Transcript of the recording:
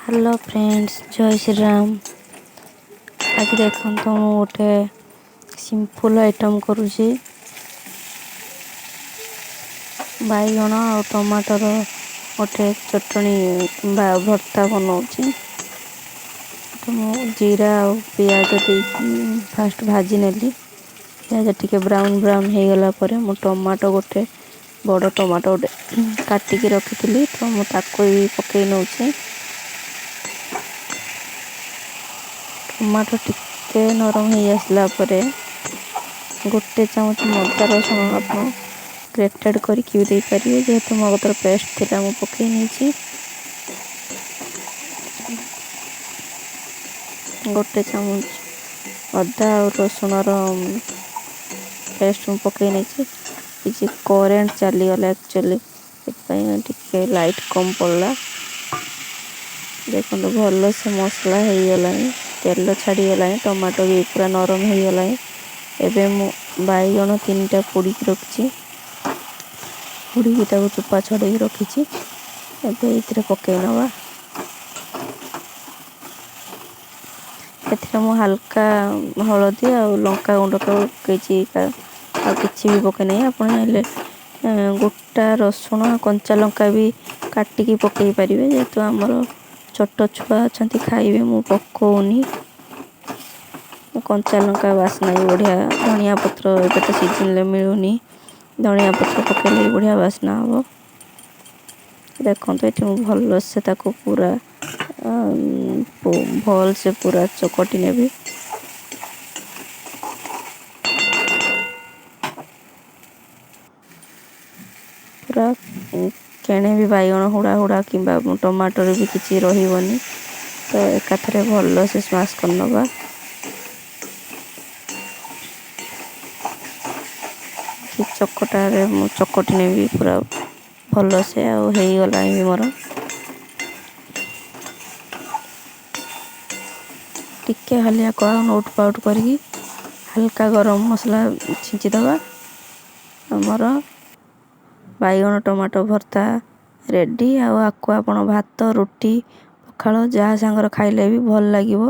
Hello friends, ଜୟ ଶ୍ରୀରାମ। ଆଜି ଦେଖନ୍ତୁ, ମୁଁ ଗୋଟେ ସିମ୍ପଲ୍ ଆଇଟମ୍ କରୁଛି। ବାଇଗଣ ଆଉ ଟମାଟର ଗୋଟେ ଚଟଣି କିମ୍ବା ଭର୍ତ୍ତା ବନାଉଛି। ତ ମୁଁ ଜିରା ଆଉ ପିଆଜ ଦେଇକି ଫାଷ୍ଟ ଭାଜି ନେଲି। ପିଆଜ ଟିକେ ବ୍ରାଉନ୍ ବ୍ରାଉନ୍ ହେଇଗଲା ପରେ ମୁଁ ଟମାଟୋ, ଗୋଟେ ବଡ଼ ଟମାଟୋ ଗୋଟେ କାଟିକି ରଖିଥିଲି, ତ ମୁଁ ତାକୁ ବି ପକାଇ ନେଉଛି। ଟମାଟୋ ଟିକେ ନରମ ହେଇ ଆସିଲା ପରେ ଗୋଟେ ଚାମଚ ଅଦା ରସୁଣ, ଆପଣ ଗ୍ରେଟେଡ଼୍ କରିକି ବି ଦେଇପାରିବେ। ଯେହେତୁ ମୋ କତିରେ ପେଷ୍ଟ ଥିଲା, ମୁଁ ପକାଇ ନେଇଛି। ଗୋଟେ ଚାମଚ ଅଦା ଆଉ ରସୁଣର ପେଷ୍ଟ ମୁଁ ପକାଇ ନେଇଛି। କିଛି କରେଣ୍ଟ ଚାଲିଗଲା ଆକ୍ଚୁଆଲି, ସେଥିପାଇଁ ଟିକେ ଲାଇଟ୍ କମ୍ ପଡ଼ିଲା। ଦେଖନ୍ତୁ, ଭଲସେ ମସଲା ହେଇଗଲାଣି, ତେଲ ଛାଡ଼ିଗଲାଣି, ଟମାଟୋ ବି ପୁରା ନରମ ହେଇଗଲାଣି। ଏବେ ମୁଁ ବାଇଗଣ ତିନିଟା ପୋଡ଼ିକି ରଖିଛି, ପୋଡ଼ିକି ତାକୁ ଚୋପା ଛଡ଼େଇକି ରଖିଛି। ଏବେ ଏଇଥିରେ ପକାଇ ନେବା। ଏଥିରେ ମୁଁ ହାଲକା ହଳଦୀ ଆଉ ଲଙ୍କା ଗୁଣ୍ଡ କେବଳ ପକାଇଛି, ଆଉ କିଛି ବି ପକାଇ ନାହିଁ। ଆପଣ ଚାହିଁଲେ ଗୋଟା ରସୁଣ, କଞ୍ଚା ଲଙ୍କା ବି କାଟିକି ପକାଇ ପାରିବେ। ଯେହେତୁ ଆମର ଛୋଟ ଛୁଆ ଅଛନ୍ତି, ଖାଇବେ, ମୁଁ ପକାଉନି। କଞ୍ଚା ଲଙ୍କା ବାସ୍ନା ବି ବଢ଼ିଆ। ଧନିଆ ପତ୍ର ଏବେ ତ ସିଜିନ୍ରେ ମିଳୁନି, ଧନିଆ ପତ୍ର ପକାଇଲେ ବି ବଢ଼ିଆ ବାସ୍ନା ହେବ। ଦେଖନ୍ତୁ, ଏଠି ମୁଁ ଭଲସେ ତାକୁ ପୁରା ଭଲସେ ପୁରା ଚକଟି ନେବି। ପୁରା କେଣେ ବି ବାଇଗଣ ହୁଡ଼ା ହୁଡ଼ା କିମ୍ବା ଟମାଟୋରେ ବି କିଛି ରହିବନି। ତ ଏକାଥରେ ଭଲସେ ସ୍ମାସ୍ କରିନେବା। ଚକଟାରେ ମୁଁ ଚକଟି ନେବି ପୁରା ଭଲସେ। ଆଉ ହେଇଗଲାଣି ବି ମୋର। ଟିକେ ହାଲିଆ ନୋଉଟ ପାଉଟ କରିକି ହାଲକା ଗରମ ମସଲା ଛିଞ୍ଚିଦେବା। ଆମର ବାଇଗଣ ଟମାଟୋ ଭର୍ତ୍ତା ରେଡ଼ି। ଆଉ ଆକୁ ଆପଣ ଭାତ, ରୁଟି, ପଖାଳ ଯାହା ସାଙ୍ଗରେ ଖାଇଲେ ବି ଭଲ ଲାଗିବ।